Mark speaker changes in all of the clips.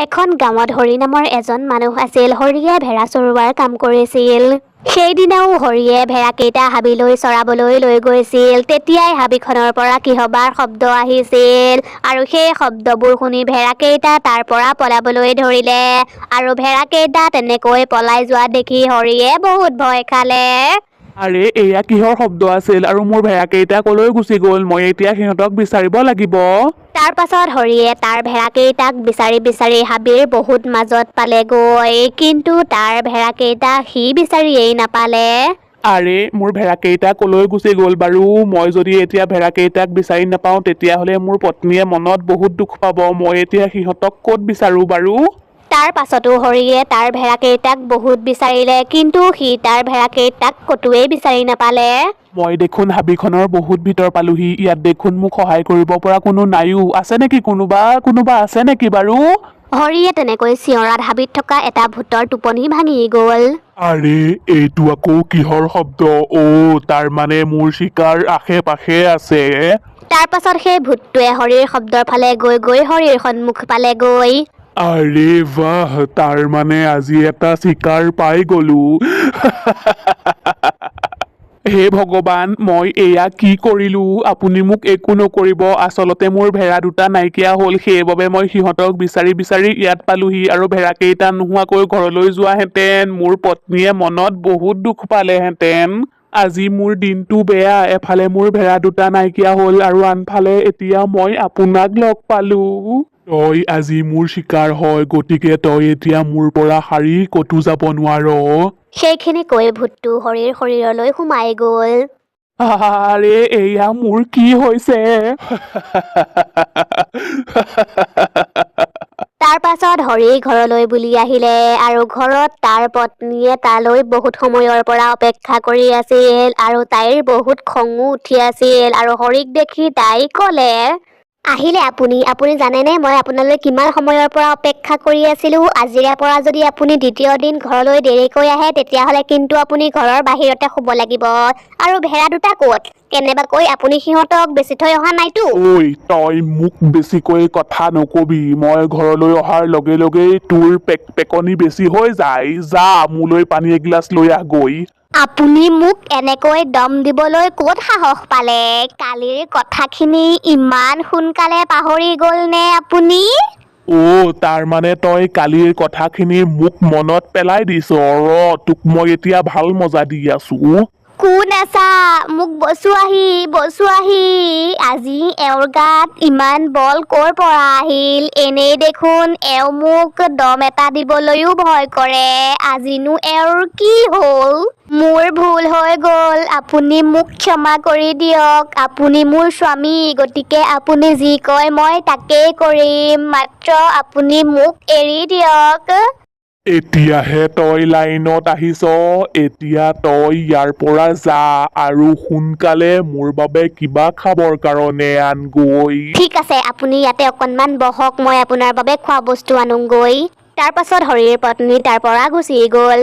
Speaker 1: এখন গাঁৱত হৰি নামৰ এজন মানুহ আছিল। হৰিয়ে ভেড়া চৰোৱাৰ কাম কৰিছিল। সেইদিনাও হৰিয়ে ভেড়াকেইটা হাবিলৈ চৰাবলৈ লৈ গৈছিল। তেতিয়াই হাবিখনৰ পৰা কিহবাৰ শব্দ আহিছিল আৰু সেই শব্দবোৰ শুনি ভেড়াকেইটা তাৰ পৰা পলাবলৈ ধৰিলে আৰু ভেড়াকেইটা তেনেকৈ পলাই যোৱা দেখি হৰিয়ে বহুত ভয় খালে।
Speaker 2: আৰে, এয়া কিহৰ শব্দ আছিল আৰু মোৰ ভেড়াকেইটা কলৈ গুচি গ'ল? মই এতিয়া সিহঁতক বিচাৰিব লাগিব।
Speaker 1: তাৰ পাছত হৰিয়ে তাৰ ভেড়াকেইটাক বিচাৰি বিচাৰি হাবিৰ বহুত মাজত পালেগৈ, কিন্তু তাৰ ভেড়াকেইটা সি বিচাৰিয়েই নাপালে।
Speaker 2: আৰে, মোৰ ভেড়াকেইটা কলৈ গুচি গ'ল বাৰু? মই যদি এতিয়া ভেড়াকেইটাক বিচাৰি নাপাওঁ, তেতিয়াহ'লে মোৰ পত্নীয়ে মনত বহুত দুখ পাব। মই এতিয়া সিহঁতক ক'ত বিচাৰোঁ বাৰু?
Speaker 1: তাৰ পাছতো হৰিয়ে তাৰ ভেড়াকেইটাক বহুত বিচাৰিলে, কিন্তু সি তাৰ ভেড়াকেইটাক ক'তোৱেই বিচাৰি নাপালে।
Speaker 2: মই দেখোন হাবিখনৰ বহুত ভিতৰ পালোহি। ইয়াত দেখোন মোক সহায় কৰিব পৰা কোনো নাইও। আছে নেকি কোনোবা? কোনোবা আছে নেকি বাৰু?
Speaker 1: হৰিয়ে তেনেকৈ চিঞৰাত হাবিত থকা এটা ভূতৰ টোপনি ভাঙি গ'ল।
Speaker 2: আৰে, এইটো আকৌ কিহৰ শব্দ? অ', তাৰমানে মোৰ চিকাৰ আশে পাশে আছে।
Speaker 1: তাৰ পাছত সেই ভূতটোৱে হৰিৰ শব্দৰ ফালে গৈ গৈ হৰিৰ সন্মুখ পালেগৈ।
Speaker 2: আৰে বাহ, তাৰ মানে আজি এটা চিকাৰ পাই গলো। হে ভগৱান, মই এয়া কি কৰিলো? আপুনি মোক একো নকৰিব। আচলতে মোৰ ভেড়া দুটা নাইকিয়া হ'ল, সেইবাবে মই সিহঁতক বিচাৰি বিচাৰি ইয়াত পালোহি আৰু ভেড়াকেইটা নোহোৱাকৈ ঘৰলৈ যোৱাহেঁতেন মোৰ পত্নীয়ে মনত বহুত দুখ পালেহেঁতেন। আজি মোৰ দিনটো বেয়া। এফালে মোৰ ভেড়া দুটা নাইকিয়া হ'ল আৰু আনফালে এতিয়া মই আপোনাক লগ পালো। তই আজি মোৰ চিকাৰ হয়, গতিকে তই এতিয়া মোৰ পৰা সাৰি ক'তো যাব নোৱাৰ।
Speaker 1: সেইখিনি কৈ ভূতটো হৰিৰ শৰীৰলৈ সোমাই গ'ল।
Speaker 2: আৰে, এয়া মোৰ কি হৈছে?
Speaker 1: তাৰ পাছত হৰি ঘৰলৈ বুলি আহিলে আৰু ঘৰত তাৰ পত্নীয়ে তালৈ বহুত সময়ৰ পৰা অপেক্ষা কৰি আছিল আৰু তাইৰ বহুত খঙো উঠি আছিল আৰু হৰিক দেখি তাই ক'লে, আহিলে আপুনি? আপুনি জানেনে মই আপোনালৈ কিমান সময়ৰ পৰা অপেক্ষা কৰি আছিলোঁ? আজিৰে পৰা যদি আপুনি দ্বিতীয় দিন ঘৰলৈ দেৰিকৈ আহে, তেতিয়াহ'লে কিন্তু আপুনি ঘৰৰ বাহিৰতে শুব লাগিব। আৰু ভেড়া দুটা ক'ত? কেনেবাকৈ আপুনি সিহঁতক বেচি থৈ অহা নাইতো?
Speaker 2: ঐ, তই মোক বেছিকৈ কথা নকবি। মই ঘৰলৈ অহাৰ লগে লগেই তোৰ পেক পেকনি বেছি হৈ যায়। যা, মোলৈ পানী এগিলাচ লৈ আহগৈ।
Speaker 1: আপুনি মোক এনেকৈ দম দিবলৈ ক'ত সাহস পালে? কালিৰ কথাখিনি ইমান সোনকালে পাহৰি গ'লনে আপুনি?
Speaker 2: অ', তাৰমানে তই কালিৰ কথাখিনি মোক মনত পেলাই দিছ। ৰ, তোক মই এতিয়া ভাল মজা দি আছো।
Speaker 1: কোন আছা? মোক বচোৱাহি, বচোৱাহি! আজি এওঁৰ গাত ইমান বল ক'ৰ পৰা আহিল? এনেই দেখোন এওঁ মোক দম এটা দিবলৈও ভয় কৰে, আজিনো এওঁৰ কি হ'ল? মোৰ ভুল হৈ গ'ল, আপুনি মোক ক্ষমা কৰি দিয়ক। আপুনি মোৰ স্বামী, গতিকে আপুনি যি কয় মই তাকেই কৰিম। মাত্ৰ আপুনি মোক এৰি দিয়ক।
Speaker 2: এতিয়াহে তই লাইনত আহিছ। এতিয়া তই ইয়াৰ পৰা যা আৰু সোনকালে মোৰ বাবে কিবা খাবৰ কাৰণে আনগৈ।
Speaker 1: ঠিক আছে, আপুনি ইয়াতে অকণমান বহক, মই আপোনাৰ বাবে খোৱা বস্তু আনোগৈ। তাৰ পাছত হৰিৰ পত্নী তাৰ পৰা গুচি গ'ল।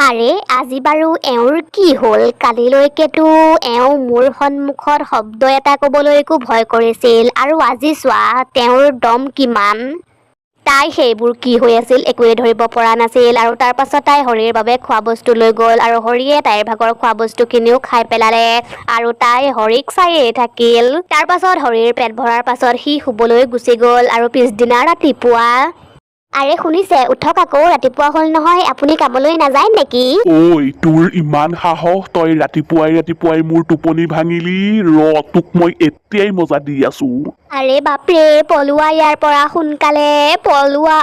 Speaker 1: আৰে, আজি বাৰু এওঁৰ কি হ'ল? কালিলৈকেতো এওঁ মোৰ সন্মুখত শব্দ এটা ক'বলৈকো ভয় কৰিছিল আৰু আজি চোৱা তেওঁৰ দম কিমান! তাই সেইবোৰ কি হৈ আছিল একোৱেই ধৰিব পৰা নাছিল আৰু তাৰ পাছত তাই হৰিৰ বাবে খোৱা বস্তু লৈ গ'ল আৰু হৰিয়ে তাইৰ ভাগৰ খোৱা বস্তুখিনিও খাই পেলালে আৰু তাই হৰিক চায়েই থাকিল। তাৰ পাছত হৰিৰ পেট ভৰাৰ পাছত সি শুবলৈ গুচি গ'ল আৰু পিছদিনা ৰাতিপুৱা। আৰে শুনিছে, উঠক আকৌ, ৰাতিপুৱা হ'ল নহয়, আপুনি কামলৈ নাযায় নেকি?
Speaker 2: ঐ, তোৰ ইমান সাহস, তই ৰাতিপুৱাই ৰাতিপুৱাই মোৰ টোপনি ভাঙিলি? ৰ, তোক মই এতিয়াই মজা দি আছো।
Speaker 1: আৰে বাপৰে, পলোৱা ইয়াৰ পৰা সোনকালে পলোৱা,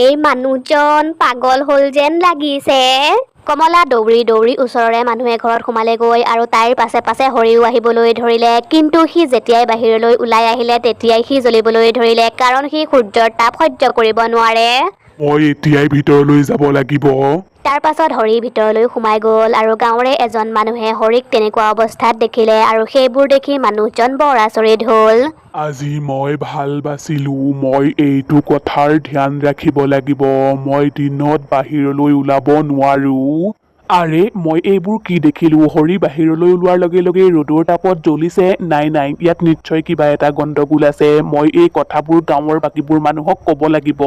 Speaker 1: এই মানুহজন পাগল হ'ল যেন লাগিছে। কমলা দৌৰি দৌৰি ওচৰৰে মানুহে ঘৰত সোমালেগৈ আৰু তাইৰ পাছে পাছে হৰিও আহিবলৈ ধৰিলে। কিন্তু সি যেতিয়াই বাহিৰলৈ ওলাই আহিলে, তেতিয়াই সি জ্বলিবলৈ ধৰিলে, কাৰণ সি সূৰ্যৰ তাপ সহ্য কৰিব নোৱাৰে।
Speaker 2: মই এতিয়াই ভিতৰলৈ যাব লাগিব।
Speaker 1: তাৰ পাছত হৰি ভিতৰলৈ সোমাই গ'ল আৰু গাঁৱৰে এজন মানুহে হৰিক তেনেকুৱা অৱস্থাত দেখিলে আৰু সেইবোৰ দেখি মানুহজন বৰ আচৰিত হ'ল।
Speaker 2: আজি মই ভাল বাচিলো। মই এইটো কথাৰ ধ্যান ৰাখিব লাগিব, মই দিনত বাহিৰলৈ ওলাব নোৱাৰো। আৰে মই এইবোৰ কি দেখিলোঁ? হৰি বাহিৰলৈ ওলোৱাৰ লগে লগে ৰ'দৰ তাপত জ্বলিছে। নাই নাই, ইয়াত নিশ্চয় কিবা এটা গণ্ডগোল আছে। মই এই কথাবোৰ গাঁৱৰ বাকীবোৰ মানুহক ক'ব লাগিব।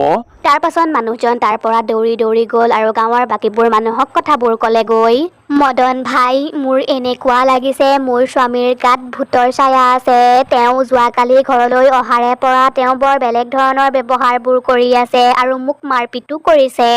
Speaker 1: তাৰ পাছত মানুহজন তাৰ পৰা দৌৰি দৌৰি গ'ল আৰু গাঁৱৰ বাকীবোৰ মানুহক কথাবোৰ ক'লেগৈ। মদন ভাই, মোৰ এনেকুৱা লাগিছে মোৰ স্বামীৰ গাত ভূতৰ ছায়া আছে। তেওঁ যোৱাকালি ঘৰলৈ অহাৰে পৰা তেওঁ বৰ বেলেগ ধৰণৰ ব্যৱহাৰবোৰ কৰি আছে আৰু মোক মাৰপিটো কৰিছে।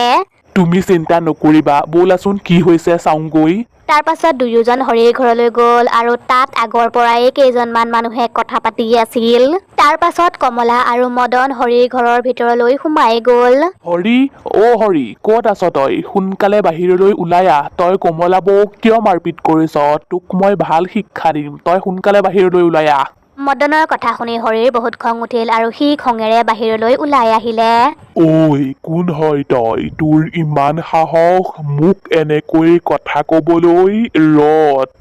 Speaker 2: তুমি চিন্তা নকৰিবা, ব'লাচোন কি হৈছে চাওঁগৈ।
Speaker 1: তাৰ পাছত দুয়োজন হৰিৰ ঘৰলৈ গ'ল আৰু তাত আগৰ পৰাই কেইজনমান মানুহে কথা পাতি আছিল। তাৰ পাছত কমলা আৰু মদন হৰিৰ ঘৰৰ ভিতৰলৈ সোমাই গ'ল।
Speaker 2: হৰি, অ' হৰি, ক'ত আছ তই? সোনকালে বাহিৰলৈ ওলাই আহ। তই কমলা বৌক কিয় মাৰপিট কৰিছ? তোক মই ভাল শিক্ষা দিম, তই সোনকালে বাহিৰলৈ ওলাই আহ।
Speaker 1: মদনৰ কথা শুনি হৰিৰ বহুত খং উঠিল আৰু সি খঙেৰে বাহিৰলৈ ওলাই আহিলে।
Speaker 2: ঐ, কোন হয় তই? তোৰ ইমান সাহস মোক এনেকৈ কথা ক'বলৈ? ৰ,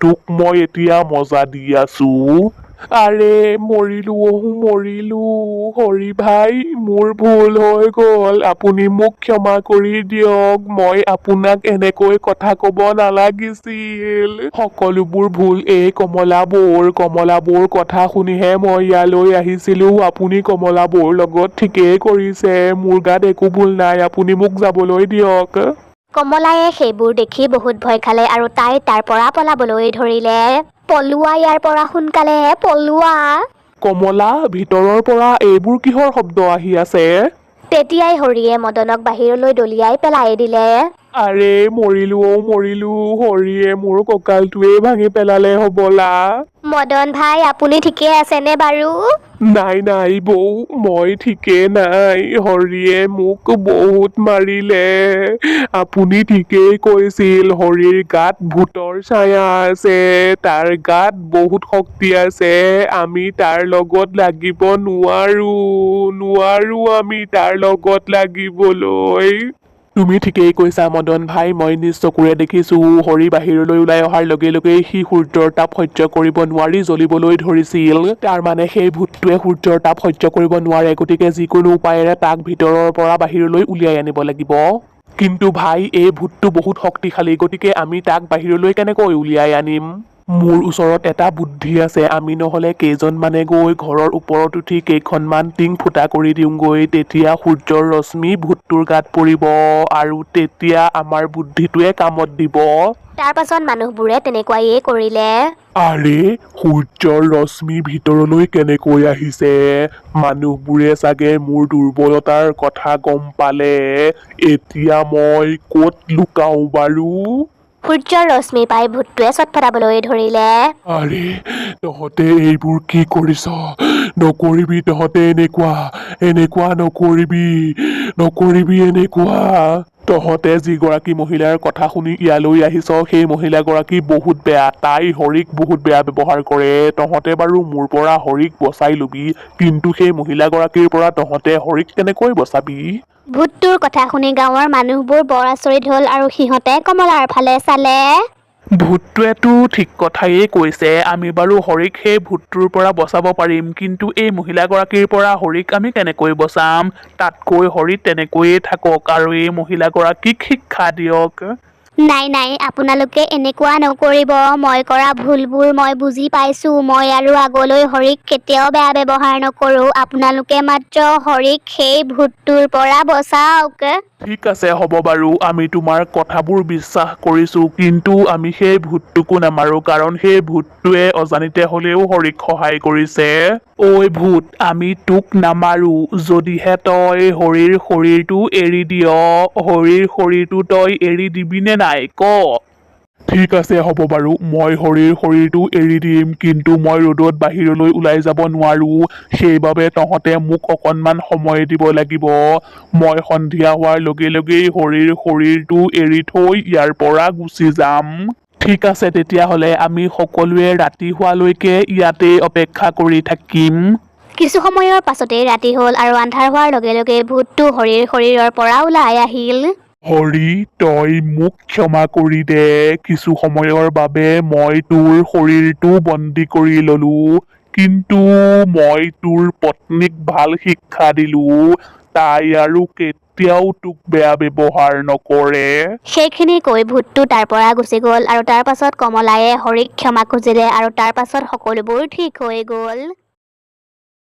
Speaker 2: তোক মই এতিয়া মজা দি আছো। আৰে মৰিলো অ' মৰিলো। হৰি ভাই, মোৰ ভুল হৈ গ'ল, আপুনি মোক ক্ষমা কৰি দিয়ক। মই আপোনাক এনেকৈ কথা ক'ব নালাগিছিল। সকলোবোৰ ভুল এই কমলা বৌৰ। কমলা বৌৰ কথা শুনিহে মই ইয়ালৈ আহিছিলো। আপুনি কমলা বৌৰ লগত ঠিকেই কৰিছে, মোৰ গাত একো ভুল নাই, আপুনি মোক যাবলৈ দিয়ক।
Speaker 1: কমলায়ে সেইবোৰ দেখি বহুত ভয় খালে আৰু তাই তাৰ পৰা পলাবলৈ ধৰিলে। পলোৱা ইয়াৰ পৰা, সোনকালে পলোৱা।
Speaker 2: কমলা, ভিতৰৰ পৰা এইবোৰ কিহৰ শব্দ আহি আছে?
Speaker 1: তেতিয়াই হৰিয়ে মদনক বাহিৰলৈ দলিয়াই পেলাই দিলে।
Speaker 2: আৰে মৰিলো অ' মৰিলো, হৰিয়ে মোৰ কঁকালটোৱেই ভাঙি পেলালে হ'বলা।
Speaker 1: মদন ভাই, আপুনি ঠিকে আছেনে বাৰু?
Speaker 2: নাই নাই বৌ, মই ঠিকে নাই। হৰিয়ে মোক বহুত মাৰিলে। আপুনি ঠিকেই কৈছিল, হৰিৰ গাত ভূতৰ ছায়া আছে, তাৰ গাত বহুত শক্তি আছে। আমি তাৰ লগত লাগিব নোৱাৰো, নোৱাৰো আমি তাৰ লগত লাগিবলৈ। তুমি ঠিকেই কৈছা মদন ভাই, মই নিজ চকুৰে দেখিছোঁ। হৰি বাহিৰলৈ ওলাই অহাৰ লগে লগেই সি সূৰ্যৰ তাপ সহ্য কৰিব নোৱাৰি জ্বলিবলৈ ধৰিছিল। তাৰমানে সেই ভূতটোৱে সূৰ্যৰ তাপ সহ্য কৰিব নোৱাৰে, গতিকে যিকোনো উপায়েৰে তাক ভিতৰৰ পৰা বাহিৰলৈ উলিয়াই আনিব লাগিব। কিন্তু ভাই, এই ভূতটো বহুত শক্তিশালী, গতিকে আমি তাক বাহিৰলৈ কেনেকৈ উলিয়াই আনিম? মোৰ ওচৰত এটা বুদ্ধি আছে। আমি নহ'লে কেইজনমানে গৈ ঘৰৰ ওপৰত উঠি কেইখনমান টিং ফুটা কৰি দিওঁগৈ। তেতিয়া সূৰ্যৰ ৰশ্মি ভূতটোৰ গাত পৰিব আৰু তেতিয়া আমাৰ বুদ্ধিটোৱে কামত দিব।
Speaker 1: তাৰ পাছত মানুহবোৰে তেনেকুৱাইয়ে কৰিলে।
Speaker 2: আৰে, সূৰ্যৰ ৰশ্মি ভিতৰলৈ কেনেকৈ আহিছে? মানুহবোৰে চাগে মোৰ দুৰ্বলতাৰ কথা গম পালে। এতিয়া মই ক'ত লুকাওঁ বাৰু?
Speaker 1: সূৰ্যৰ ৰশ্মি পাই ভূতটোৱে ছটফটাবলৈ ধৰিলে।
Speaker 2: আৰে তহঁতে এইবোৰ কি কৰিছ? নকৰিবি তহঁতে এনেকুৱা, এনেকুৱা নকৰিবি, নকৰিবি এনেকুৱা। তহঁতে যিগৰাকী মহিলাৰ কথা শুনি ইয়ালৈ আহিছ, সেই মহিলাগৰাকী বহুত বেয়া। তাই হৰিক বহুত বেয়া ব্যৱহাৰ কৰে। তহঁতে বাৰু মোৰ পৰা হৰিক বচাই লবি, কিন্তু সেই মহিলাগৰাকীৰ পৰা তহঁতে হৰিক কেনেকৈ বচাবি?
Speaker 1: ভূতটোৰ কথা শুনি গাঁৱৰ মানুহবোৰ বৰ আচৰিত হ'ল আৰু সিহঁতে কমলাৰ ফালে চালে।
Speaker 2: ভূতটোৱেতো ঠিক কথায়েই কৈছে। আমি বাৰু হৰিক সেই ভূতটোৰ পৰা বচাব পাৰিম, কিন্তু এই মহিলাগৰাকীৰ পৰা হৰিক আমি কেনেকৈ বচাম? তাতকৈ হৰি তেনেকৈয়ে থাকক আৰু এই মহিলাগৰাকীক শিক্ষা দিয়ক।
Speaker 1: নাই নাই, আপোনালোকে এনেকুৱা নকৰিব। মই কৰা ভুলবোৰ মই বুজি পাইছোঁ। মই আৰু আগলৈ হৰিক কেতিয়াও বেয়া ব্যৱহাৰ নকৰোঁ। আপোনালোকে মাত্ৰ হৰিক সেই ভূতটোৰ পৰা বচাওক।
Speaker 2: ঠিক আছে, হ'ব বাৰু, আমি তোমাৰ কথাবোৰ বিশ্বাস কৰিছোঁ, কিন্তু আমি সেই ভূতটোকো নামাৰোঁ, কাৰণ সেই ভূতটোৱে অজানিতে হ'লেও হৰিক সহায় কৰিছে। ঐ ভূত, আমি তোক নামাৰোঁ যদিহে তই হৰিৰ শৰীৰটো এৰি দিয়। হৰিৰ শৰীৰটো তই এৰি দিবিনে নাই ক? ঠিক আছে, হ'ব বাৰু, মই হৰিৰ শৰীৰটো এৰি দিম, কিন্তু মই ৰ'দত বাহিৰলৈ ওলাই যাব নোৱাৰোঁ। সেইবাবে তহঁতে মোক অকণমান সময় দিব লাগিব। মই সন্ধিয়া হোৱাৰ লগে লগেই হৰিৰ শৰীৰটো এৰি থৈ ইয়াৰ পৰা গুচি যাম। ঠিক আছে, তেতিয়াহ'লে আমি সকলোৱে ৰাতি হোৱালৈকে ইয়াতেই অপেক্ষা কৰি থাকিম।
Speaker 1: কিছু সময়ৰ পাছতেই ৰাতি হ'ল আৰু আন্ধাৰ হোৱাৰ লগে লগে ভূতটো হৰিৰ শৰীৰৰ পৰা ওলাই আহিল।
Speaker 2: হৰি, তই মোক ক্ষমা কৰি দে। কিছু সময়ৰ বাবে মই তোৰ শৰীৰটো বন্দী কৰি ললো, কিন্তু মই তোৰ পত্নীক ভাল শিক্ষা দিলো। তাই আৰু কেতিয়াও কেতিয়াও তোক বেয়া ব্যৱহাৰ নকৰে।
Speaker 1: সেইখিনি কৈ ভূতটো তাৰ পৰা গুচি গ'ল আৰু তাৰ পাছত কমলায়ে হৰিক ক্ষমা খুজিলে আৰু তাৰ পাছত সকলোবোৰ ঠিক হৈ গ'ল।